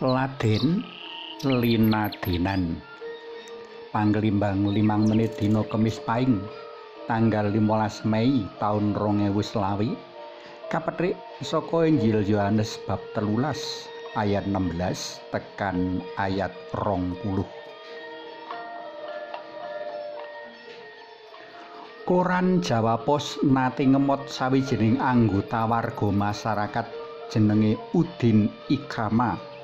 Laden Linadenan. Panglimbang 5 menit dina Kemis Paing tanggal 15 Mei taun 2020 kapethik saka Injil Yohanes bab 13 ayat 16 tekan ayat 20. Koran Jawa Pos nate ngemot sawijining anggota warga masyarakat jenenge Udin Ikama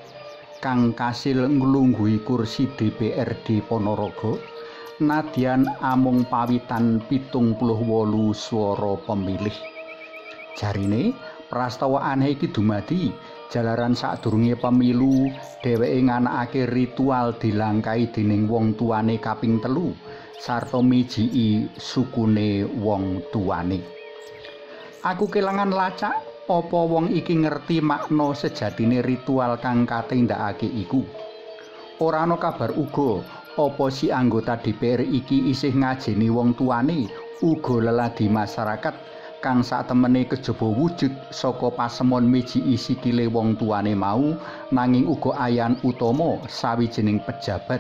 kang kasil nglungguhi kursi DPRD Ponorogo nadyan amung pawitan 78 swara pemilih. Jarine prastawa aneh iki dumadi jalaran sadurunge pemilu dheweke nganakake ritual dilangkai dening wong tuane kaping 3 sarta mijiki sukune wong tuane. Aku kelangan lacak apa wong iki ngerti makna sejatine ritual kang katindakake iku. Ora ana kabar uga apa si anggota DPR iki isih ngajeni wong tuane uga leladi masyarakat kang satemene kejaba wujud saka pasemon mijiki sikile wong tuane mau, nanging uga ayan utama sawijining pejabat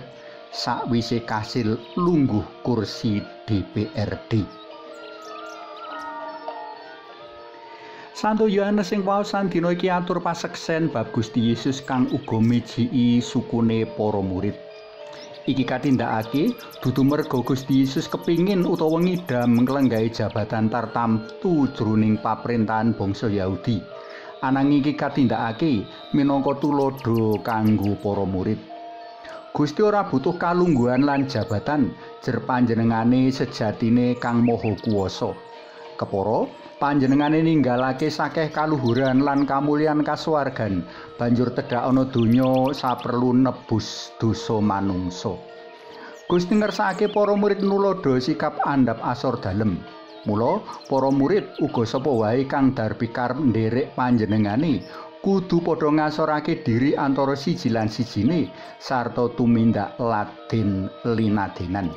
sakwise kasil lungguh kursi DPRD. Santo Yohanes sing waosan dina iki atur paseksen bab Gusti Yesus kang uga mijiki sukune para murid. Iki katindakake dudu merga Gusti Yesus kepingin utawa ngidam nglenggahi jabatan tartamtu jroning paprentahan bangsa Yahudi. Ananging iki katindakake minangka tuladha kanggo para murid. Gusti ora butuh kalungguhan lan jabatan, jer panjenengane sejatine kang maha kuwasa. Kepara panjenengane ninggalake sakeh kaluhuran lan kamulyan kasuwargan, banjur tedhak ana donya saperlu nebus dosa manungsa. Gusti ngersakake para murid nuladha sikap andhap asor dalem. Mula para murid uga sapa wae kang darbi karep nderek panjenengane kudu padha ngasorake diri antara siji lan sijine sarta tumindak laden linadenan.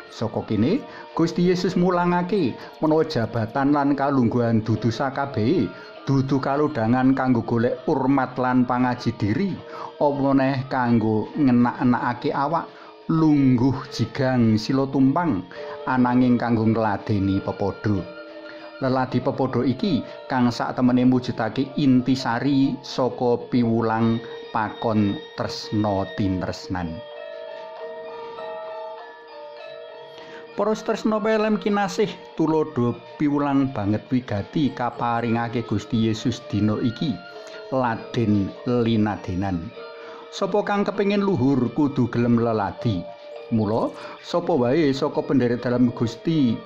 Saka kene Gusti Yesus mulangake menawa jabatan lan kalungguhan dudu sakabehe, dudu kalodhangan kanggo golek urmat lan pangaji diri, apa neh kanggo ngenak-enakake awak, lungguh jigang sila tumpang, ananging kanggo ngladeni pepadha. Leladi pepadha iki kang saktemene mujudake intisari saka piwulang pakon tresna tinresnan. Para tresna pelem kinasih, tuladha piwulang banget wigati kaparingake Gusti Yesus dina iki, laden linadenan. Sapa kang kepengin luhur kudu gelem leladi. Mula sapa wae saka penderek dalem Gusti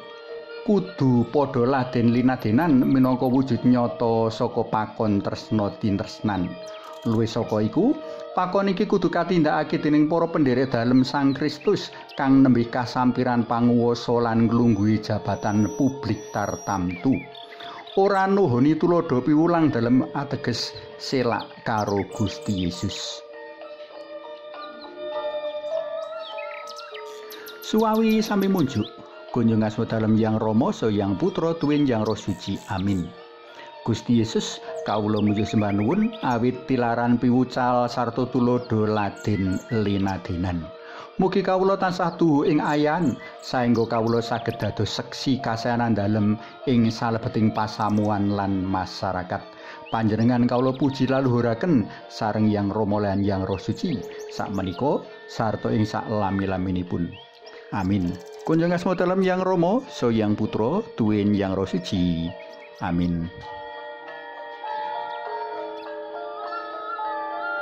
kudu padha laden linadenan minangka wujud nyata saka pakon tresna tinresnan. Luwih saka iku, pakon iki kudu katindakake dening para penderek dalem Sang Kristus kang nembe kasampiran panguwasa lan nglungguhi jabatan publik tartamtu. Ora nuhoni tuladha piwulang dalem ateges selak karo Gusti Yesus. Suwawi sami munjuk, kunjung asma dalem Yang Rama, Saha Yang Putra, tuwin Yang Roh Suci. Amin. Gusti Yesus, kawula muji sembah nuwun awit tilaran piwucal sarta tuladha laden linadenan. Mugi kawula tansah tuhu ing ayan saengga kawula saged dados seksi kasaenan dalem ing salebeting pasamuan lan masyarakat. Panjenengan kawula puji laluhuraken sareng Yang Rama lan Yang Roh Suci sakmenika sarta ing saklami-laminipun. Amin. Kunjung asma dalem Yang Rama, Saha Yang Putra, tuwin Yang Roh Suci. Amin.